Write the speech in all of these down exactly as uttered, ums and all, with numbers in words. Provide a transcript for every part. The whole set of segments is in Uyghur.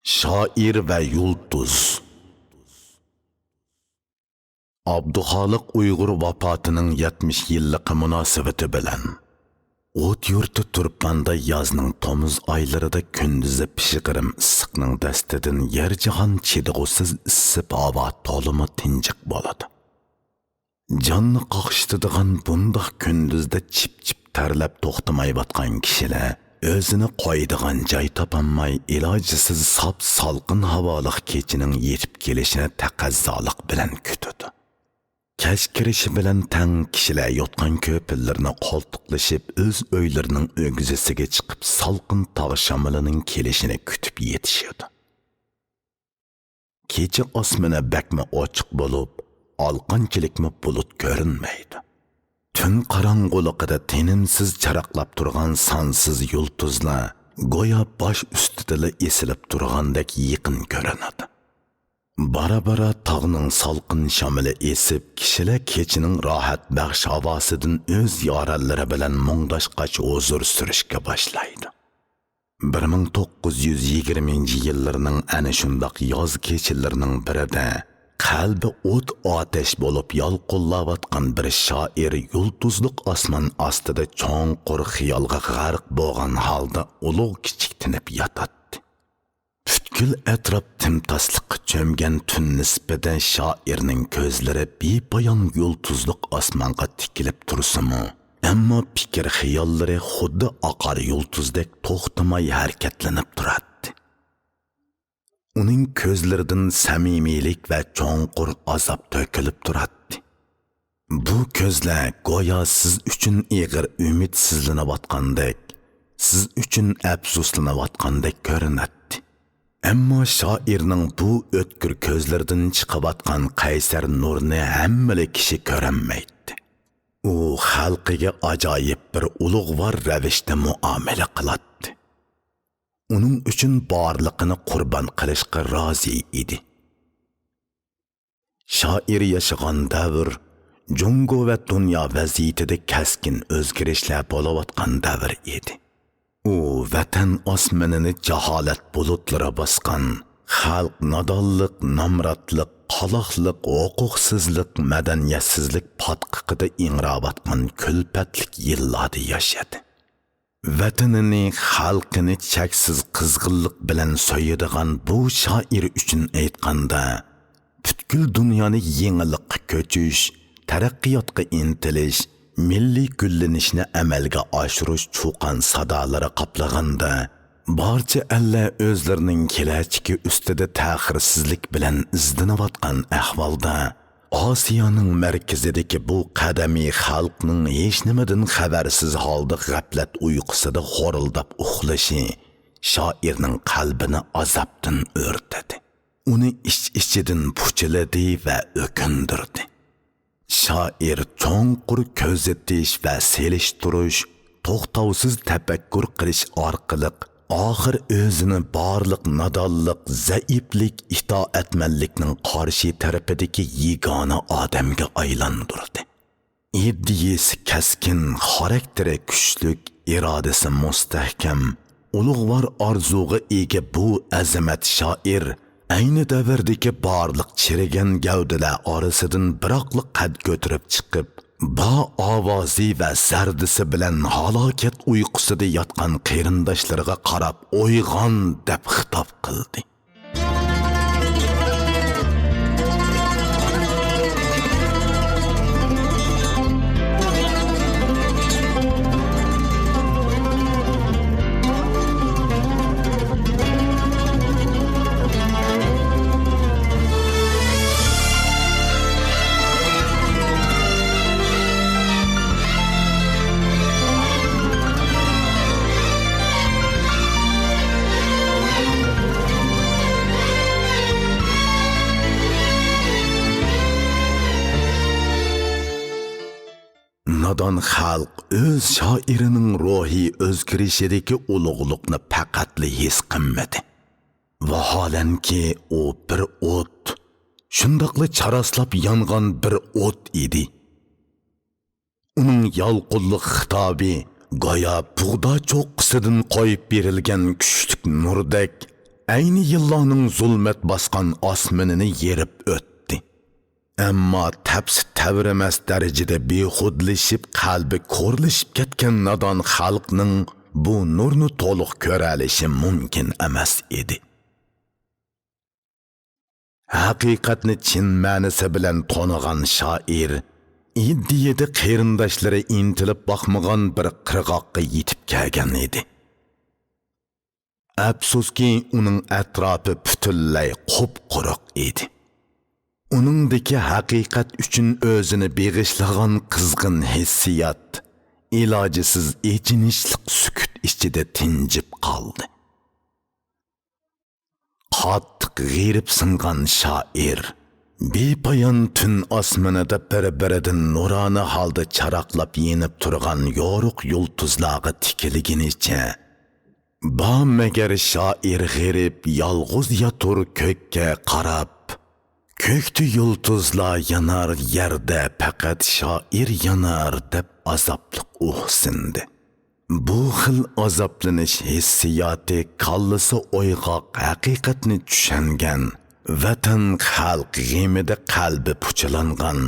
شائىر ۋە يۇلتۇز. ئابدۇخالىق ئۇيغۇر ۋاپاتىنىڭ يەتمىش يىللىقى مۇناسىۋىتى بىلەن ئوت يۇرتى تۇرپاندا يازنىڭ تومۇز ئايلىرىدا كۈندۈزى پىشغىرىم ئىسسىقنىڭ دەستىدىن يەر جاھان چىدىغۇسىز ئىسسىپ ھاۋا تولىمۇ تىنجىق بولىدۇ. جاننى قاقشىتىدىغان بۇنداق كۈندۈزدە چىپ-چىپ تەرلەپ توختىمايۋاتقان كىشىلەر ئۆزىنى قويىدىغان جاي تاپالماي، ئىلاجسىز ساپ سالقىن ھاۋالىق كېچىنىڭ يېتىپ كېلىشىنى تەقەززالىق بىلەن كۈتىدۇ. كەچ كىرىشى بىلەن تەڭ كىشىلەر يوتقان-كۆپۈنلىرىنى قولتۇقلىشىپ، ئۆز ئۆيلىرىنىڭ ئۆگزىسىگە چىقىپ، سالقىن تاغ شامىلىنىڭ كېلىشىنى كۈتۈپ يېتىشىدۇ. كېچە ئاسمىنى بەكمۇ ئوچۇق بولۇپ، ئالىقانچىلىكمۇ بۇلۇت كۆرۈنمەيدۇ. تۈن قاراڭغۇلۇقىدا تىنىمسىز چاراقلاپ تۇرغان سانسىز يۇلتۇزلار گويا باش ئۈستىدىلا ئېسىلىپ تۇرغاندەك يېقىن كۆرۈنىدۇ. بارا-بارا تاغنىڭ سالقىن شامىلى ئېسىپ، كىشىلەر كېچىنىڭ راھەت بەخش ھاۋاسىدىن ئۆز يارەنلىرى بىلەن مۇڭداشقاچ ھۇزۇر سۈرۈشكە باشلايدۇ. بىر مىڭ توققۇز يۈز يىگىرمىنچى يىللىرىنىڭ ئەنە شۇنداق ياز كېچىلىرىنىڭ بىرىدە، قەلبى ئوت-ئاتەش بولۇپ يالقۇنلاۋاتقان بىر شائىر يۇلتۇزلۇق ئاسمان ئاستىدا چوڭقۇر خىيالغا غەرق بولغان ھالدا ئۇلۇغ كىچىك تىنىپ ياتاتتى. پۈتكۈل ئەتراپ تىمتاسلىققا چۆمگەن تۈن نىسپىدە شائىرنىڭ كۆزلىرى بىپايان يۇلتۇزلۇق ئاسمانغا تىكىلىپ تۇرسىمۇ، ئەمما پىكىر-خىياللىرى خۇددى ئاقار يۇلتۇزدەك توختىماي ھەرىكەتلىنىپ تۇراتتى. ئۇنىڭ كۆزلىرىدىن سەمىمىيلىك ۋە چوڭقۇر ئازاب تۆكۈلۈپ تۇراتتى. بۇ كۆزلەر گويا سىز ئۈچۈن ئېغىر ئۈمىد سىزلىنىۋاتقاندەك، سىز ئۈچۈن ئەپسۇسلىنىۋاتقاندەك كۆرۈنەتتى. ئەمما شائىرنىڭ بۇ ئۆتكۈر كۆزلىرىدىن چىقىۋاتقان قەيسەر نۇرنى ھەممىلا كىشى كۆرەلمەيتتى. ئۇ خەلقىگە ئاجايىپ بىر ئۇلۇغۋار رەۋىشتە مۇئامىلە قىلاتتى. ئۇنىڭ ئۈچۈن بارلىقىنى قۇربان قىلىشقا رازى ئىدى. شائىر ياشىغان دەۋر جۇڭگو ۋە دۇنيا ۋەزىيىتىدە كەسكىن ئۆزگىرىشلەر بولۇۋاتقان دەۋر ئىدى. ئۇ ۋەتەن ئاسمىنىنى جاھالەت بۇلۇتلىرى باسقان، خەلق نادانلىق، نامراتلىق، قالاقلىق، ھوقۇقسىزلىق، مەدەنىيەتسىزلىك پاتقىقىدا ئىڭراۋاتقان كۈلپەتلىك يىللاردا ياشىدى. ۋەتىنىنى، خەلقىنى چەكسىز قىزغىنلىق بىلەن سۆيىدىغان بۇ شائىر ئۈچۈن ئېيتقاندا، پۈتكۈل دۇنيانى يېڭىلىققا كۆچۈش، تەرەققىياتقا ئىنتىلىش، مىللىي گۈللىنىشنى ئەمەلگە ئاشۇرۇش چۇقان سادالىرى قاپلىغاندا، بارچە ئەللەر ئۆزلىرىنىڭ كېلەچىكى ئۈستىدە تەخىرسىزلىك بىلەن ئىزدىنىۋاتقان ئەھۋالدا، ئاسىيانىڭ مەركىزىدىكى بۇ قەدىمىي خەلقنىڭ ھېچنېمىدىن خەۋەرسىز ھالدا غەپلەت ئۇيقۇسىدا خورۇلداپ ئۇخلىشى شائىرنىڭ قەلبىنى ئازابتىن ئۆرتىدى. ئۇنى ئىچ-ئىچىدىن پۇچىلىدى ۋە ئۆكۈندۈردى. شائىر چوڭقۇر كۆزىتىش ۋە سېلىشتۇرۇش، توختاۋسىز تەپەككۇر قىلىش ئارقىلىق، ئاخىر ئۆزىنى بارلىق نادانلىق، زەئىپلىك، ئىتائەتمەنلىكنىڭ قارشى تەرىپىدىكى يېگانە ئادەمگە ئايلاندۇردى. ئىدىيىسى كەسكىن، خاراكتېرى كۈچلۈك، ئىرادىسى مۇستەھكەم، ئۇلۇغۋار ئارزۇغا ئىگە بۇ ئەزىمەت شائىر ئەينى دەۋردىكى بارلىق چىرىگەن گەۋدىلەر ئارىسىدىن بىراقلا قەد كۆتۈرۈپ چىقىپ، بار ئاۋازى ۋە زەردىسى بىلەن ھالاكەت ئۇيقۇسىدا ياتقان قېرىنداشلىرىغا قاراپ، «ئويغان!» دەپ خىتاب قىلدى. نادان خەلق ئۆز شائىرىنىڭ روھىي ئۆزگىرىشىدىكى ئۇلۇغلۇقنى پەقەتلا ھېس قىلمىدى. ۋاھالەنكى، ئۇ بىر ئوت، شۇنداقلا چاراسلاپ يانغان بىر ئوت ئىدى. ئۇنىڭ يالقۇنلۇق خىتابى گويا بۇغدا چوققىسىدىن قويۇپ بېرىلگەن كۈچلۈك نۇردەك ئەينى يىللارنىڭ زۇلمەت باسقان ئاسمىنىنى يېرىپ ئۆتتى. ئەمما تەپسى تەۋرىمەس دەرىجىدە بىخۇدلىشىپ، قەلبى كورلىشىپ كەتكەن نادان خەلقنىڭ بۇ نۇرنى تولۇق كۆرەلىشى مۇمكىن ئەمەس ئىدى. ھەقىقەتنى چىن مەنىسى بىلەن تونۇغان شائىر ئىدىيىدە قېرىنداشلىرى ئىنتىلىپ باقمىغان بىر قىرغاققا يېتىپ كەلگەن ئىدى. ئەپسۇسكى، ئۇنىڭ ئەتراپى پۈتۈنلەي قۇپقۇرۇق ئىدى. ئۇنىڭدىكى ھەقىقەت ئۈچۈن ئۆزىنى بېغىشلىغان قىزغىن ھېسسىيات ئىلاجىسىز ئېچىنىشلىق سۈكۈت ئىچىدە تىنجىپ قالدى. قاتتىق غېرىبسىنغان شائىر بىپايان تۈن ئاسمىنىدا بىر-بىرىدىن نۇرانە ھالدا چاراقلاپ يېنىپ تۇرغان يورۇق يۇلتۇزلارغا تىكىلگىنىچە، بامەگەر شائىر غېرىب يالغۇز ياتۇر كۆككە قاراپ، «كۆكتە يۇلتۇزلار يانار، يەردە پەقەت شائىر يانار» دەپ ئازابلىق ئۇھسىندى. بۇ خىل ئازابلىنىش ھېسسىياتى كاللىسى ئويغاق، ھەقىقەتنى چۈشەنگەن، ۋەتەن، خەلق غېمىدە قەلبى پۇچىلانغان،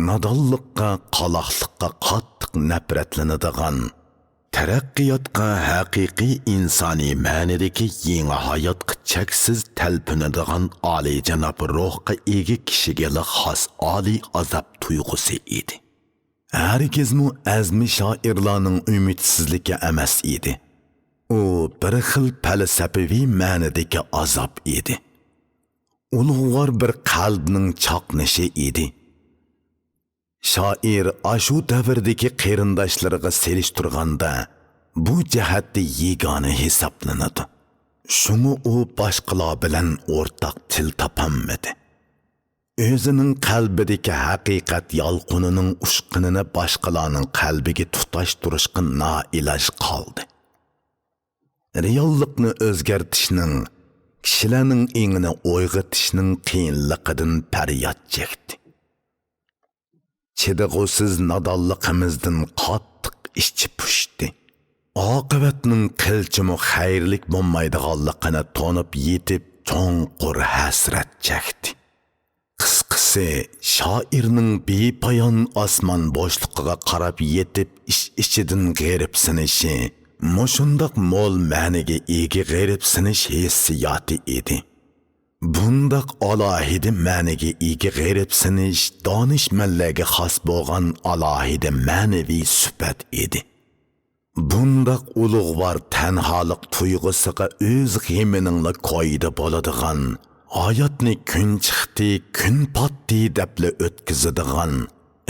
نادانلىققا، قالاقلىققا قاتتىق نەپرەتلىنىدىغان، تەرەققىياتقا، ھەقىقىي ئىنسانىي مەنىدىكى يېڭى ھاياتقا چەكسىز تەلپۈنىدىغان ئالىيجاناب روھقا ئىگە كىشىگىلا خاس ئالىي ئازاب تۇيغۇسى ئىدى. ھەرگىزمۇ ئەزمە شائىرلارنىڭ ئۈمىدسىزلىكى ئەمەس ئىدى. ئۇ بىر خىل پەلسەپىۋى مەنىدىكى ئازاب ئىدى. ئۇلۇغۋار بىر قەلبنىڭ چاقنىشى ئىدى. شائىر ئاشۇ دەۋردىكى قېرىنداشلىرىغا سېلىشتۇرغاندا، بۇ جەھەتتە يېگانە ھېسابلىنىدۇ. شۇڭا ئۇ باشقىلار بىلەن ئورتاق تىل تاپالمىدى. ئۆزىنىڭ قەلبىدىكى ھەقىقەت يالقۇنىنىڭ ئۇچقىنىنى باشقىلارنىڭ قەلبىگە تۇتاشتۇرۇشقا نائىلاج قالدى. رېئاللىقنى ئۆزگەرتىشنىڭ، كىشىلەرنىڭ ئېڭىنى ئويغىتىشنىڭ قىيىنلىقىدىن پەرياد چەكتى. چىدىغۇسىز نادانلىقىمىزدىن قاتتىق ئىچى پۇشتى. ئاقىۋەتنىڭ قىلچىمۇ خەيرلىك بولمايدىغانلىقىنى تونۇپ يېتىپ، چوڭقۇر ھەسرەت چەكتى. قىسقىسى، شائىرنىڭ بىپايان ئاسمان بوشلۇقىغا قاراپ يېتىپ، ئىچ-ئىچىدىن غېرىبسىنىشى مۇشۇنداق مول مەنىگە ئىگە غېرىبسىنىش ھېسسىياتى ئىدى. بۇنداق ئالاھىدە مەنىگە ئىگە غېرىبسىنىش دانىشمەنلەرگە خاس بولغان ئالاھىدە مەنىۋى سۈپەت ئىدى. بۇنداق ئۇلۇغۋار تەنھالىق تۇيغۇسىغا ئۆز غېمىنىڭلا كويىدا بولىدىغان، ھاياتنى كۈن چىقتى، كۈن پاتتى دەپلا ئۆتكۈزىدىغان،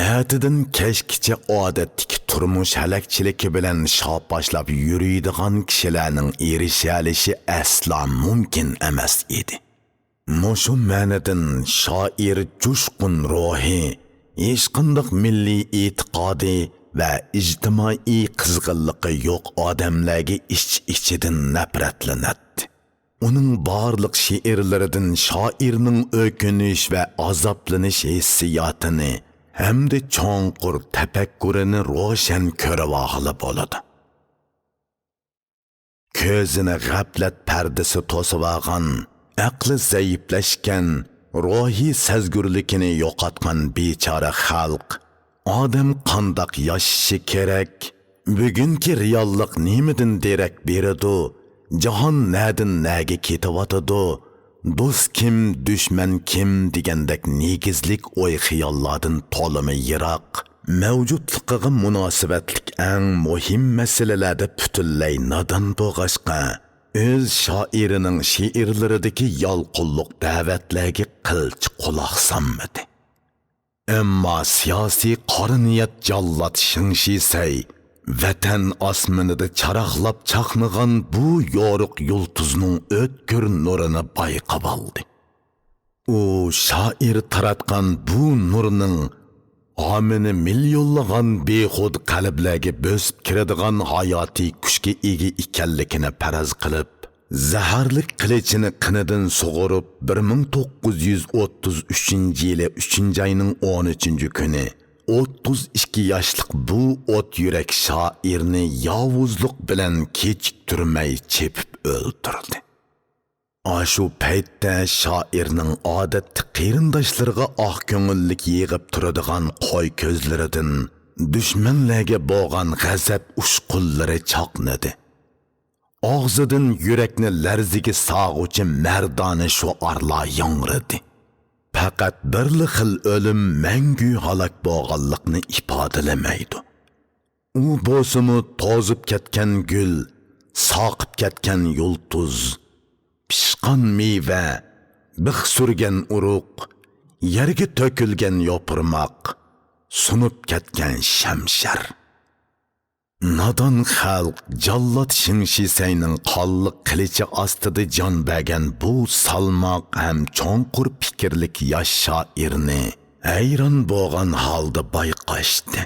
ئەتىدىن كەچكىچە ئادەتتىكى تۇرمۇش ھەلەكچىلىكى بىلەن شاپاشلاپ يۈرىدىغان كىشىلەرنىڭ ئېرىشەلىشى ئەسلا مۇمكىن ئەمەس ئىدى. مۇشۇ مەنىدىن شائىر جۇشقۇن روھى، ھېچقانداق مىللىي ئېتىقادى ۋە ئىجتىمائىي قىزغىنلىقى يوق ئادەملەرگە ئىچ-ئىچىدىن نەپرەتلىنەتتى. ئۇنىڭ بارلىق شېئىرلىرىدىن شائىرنىڭ ئۆكۈنۈش ۋە ئازابلىنىش ھېسسىياتىنى ھەمدە چوڭقۇر تەپەككۇرىنى روشەن كۆرۈۋالغىلى بولىدۇ. كۆزىنى غەپلەت پەردىسى توسۇۋالغان، ئەقلى زەئىپلەشكەن، روھىي سەزگۈرلۈكىنى يوقاتقان بىچارە خەلق. ئادەم قانداق ياشىشى كېرەك؟ بۈگۈنكى رېئاللىق نېمىدىن دېرەك بېرىدۇ؟ جاھان نەدىن نەگە كېتىۋاتىدۇ؟ دوست كىم، دۈشمەن كىم دېگەندەك نېگىزلىك ئوي-خىياللاردىن تولىمۇ يىراق، مەۋجۇتلۇقىغا مۇناسىۋەتلىك ئەڭ مۇھىم مەسىلىلەردە پۈتۈنلەي نادان بولغاچقا، ئۆز شائىرىنىڭ شېئىرلىرىدىكى يالقۇنلۇق دەۋەتلەرگە قىلچە قۇلاق سالمىدى. ئەمما سىياسىي قارا نىيەت جاللات شېڭ شىسەي ۋەتەن ئاسمىنىدا چاراقلاپ چاقنىغان بۇ يورۇق يۇلتۇزنىڭ ئۆتكۈر نۇرىنى بايقىۋالدى. ئۇ شائىر تاراتقان بۇ نۇرنىڭ ئامىنى مىليونلىغان بىخۇد قەلبلەرگە بۆسۈپ كىرىدىغان ھاياتىي كۈچكە ئىگە ئىكەنلىكىنى پەرەز قىلىپ، زەھەرلىك قىلىچىنى قېنىدىن سۇغۇرۇپ، بىر مىڭ توققۇز يۈز ئوتتۇز ئۈچىنچى يىلى ئۈچىنچى ئاينىڭ ئون ئۈچىنچى كۈنى ئوتتۇز ئىككى ياشلىق بۇ ئوت يۈرەك شائىرنى ياۋۇزلۇق بىلەن كېچىكتۈرمەي چېپىپ ئۆلتۈردى. ئاشۇ پەيتتە شائىرنىڭ ئادەتتە قېرىنداشلىرىغا ئاق كۆڭۈللۈك يېغىپ تۇرىدىغان قوي كۆزلىرىدىن دۈشمەنلەرگە بولغان غەزەپ ئۇچقۇنلىرى چاقنىدى. ئاغزىدىن يۈرەكنى لەرزىگە سالغۇچى مەردانە شوئارلار ياڭرىدى. پەقەت بىرلا خىل ئۆلۈم مەڭگۈ ھالاك بولغانلىقنى ئىپادىلىمەيدۇ. ئۇ بولسىمۇ توزۇپ كەتكەن گۈل، ساقىپ كەتكەن يۇلتۇز، پىشقان مېۋە، بىخ سۈرگەن ئۇرۇق، يەرگە تۆكۈلگەن يوپۇرماق، سۇنۇپ كەتكەن شەمشەر. نادان خەلق جاللات شېڭ شىسەينىڭ قانلىق قىلىچى ئاستىدا جان بەرگەن بۇ سالماق ھەم چوڭقۇر پىكىرلىك ياش شائىرنى ھەيران بولغان ھالدا بايقاشتى.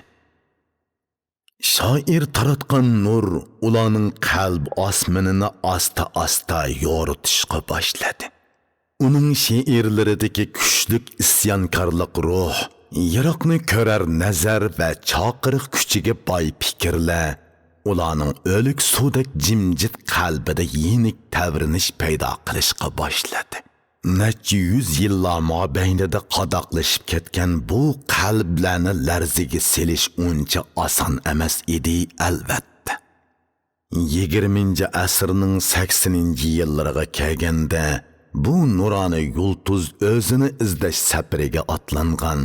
شائىر تاراتقان نۇر ئۇلارنىڭ قەلب ئاسمىنىنى ئاستا-ئاستا يورۇتۇشقا باشلىدى. ئۇنىڭ شېئىرلىرىدىكى كۈچلۈك ئىسيانكارلىق روھ، يىراقنى كۆرەر نەزەر ۋە چاقىرىق كۈچىگە باي پىكىرلەر ئۇلارنىڭ ئۆلۈك سۇدەك جىمجىت قەلبىدە يېنىك تەۋرىنىش پەيدا قىلىشقا باشلىدى. نەچچە يۈز يىللار مابەينىدە قاداقلىشىپ كەتكەن بۇ قەلبلەرنى لەرزىگە سېلىش ئۇنچە ئاسان ئەمەس ئىدى، ئەلۋەتتە. يىگىرمىنچى ئەسىرنىڭ سەكسىنىنچى يىللىرىغا كەلگەندە، بۇ نۇرانە يۇلتۇز ئۆزىنى ئىزدەش سەپىرىگە ئاتلانغان،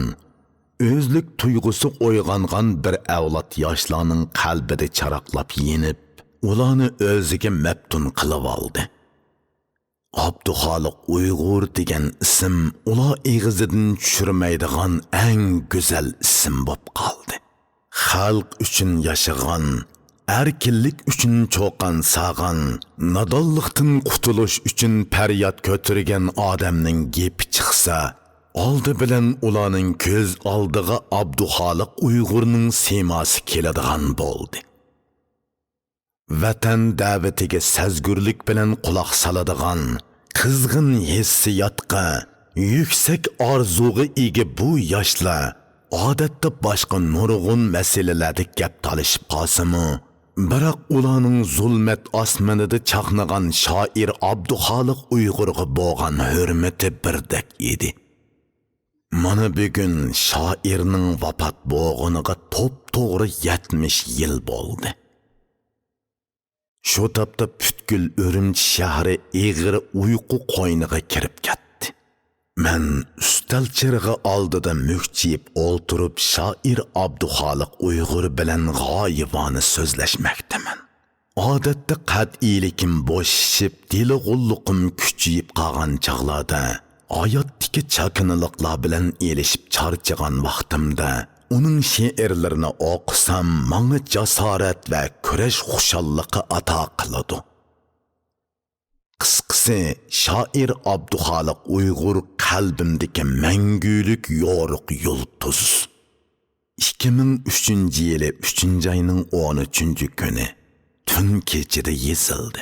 ئۆزلۈك تۇيغۇسى ئويغانغان بىر ئەۋلاد ياشلارنىڭ قەلبىدە چىراغلاپ يېنىپ، ئۇلارنى ئۆزىگە مەپتۇن قىلىۋالدى. ئابدۇخالىق ئۇيغۇر دېگەن ئىسىم ئۇلار ئېغىزىدىن چۈشۈرمەيدىغان ئەڭ گۈزەل ئىسىم بولۇپ قالدى. خەلق ئۈچۈن ياشىغان، ئەركىنلىك ئۈچۈن چۇقان سالغان، نادانلىقتىن قۇتۇلۇش ئۈچۈن پەرياد كۆتۈرگەن ئادەمنىڭ گېپى چىقسا، ئالدى بىلەن ئۇلارنىڭ كۆز ئالدىغا ئابدۇخالىق ئۇيغۇرنىڭ سىيماسى كېلىدىغان بولدى. ۋەتەن دەۋىتىگە سەزگۈرلۈك بىلەن قۇلاق سالىدىغان، قىزغىن ھېسسىياتقا، يۈكسەك ئارزۇغا ئىگە بۇ ياشلار ئادەتتە باشقا نۇرغۇن مەسىلىلەردە گەپ تالىشىپ قالسىمۇ، بىراق ئۇلارنىڭ زۇلمەت ئاسمىنىدا چاقنىغان شائىر ئابدۇخالىق ئۇيغۇرغا بولغان ھۆرمىتى بىردەك ئىدى. مانا بۈگۈن شائىرنىڭ ۋاپات بولغىنىغا توپتوغرا يەتمىش يىل بولدى. شۇ تاپتا پۈتكۈل ئۈرۈمچى شەھىرى ئېغىر ئۇيقۇ قوينىغا كىرىپ كەتتى. مەن ئۈستەل چىرىغى ئالدىدا مۈكچىيىپ ئولتۇرۇپ، شائىر ئابدۇخالىق ئۇيغۇر بىلەن غايىۋانە سۆزلەشمەكتىمەن. ئادەتتە قەتئىيلىكىم بوشىشىپ، دېلىغۇللۇقۇم كۈچىيىپ قالغان چاغلاردا، ھاياتتىكى چاكىنىلىقلار بىلەن ئېلىشىپ چارچىغان ۋاقتىمدا، ئۇنىڭ شېئىرلىرىنى ئوقۇسام، ماڭا جاسارەت ۋە كۈرەش خۇشاللىقى ئاتا قىلىدۇ. قىسقىسى، شائىر ئابدۇخالىق ئۇيغۇر قەلبىمدىكى مەڭگۈلۈك يورۇق يۇلتۇز. ئىككى مىڭ ئۈچىنچى يىلى ئۈچىنچى ئاينىڭ ئون ئۈچىنچى كۈنى تۈن كېچىدە يېزىلدى.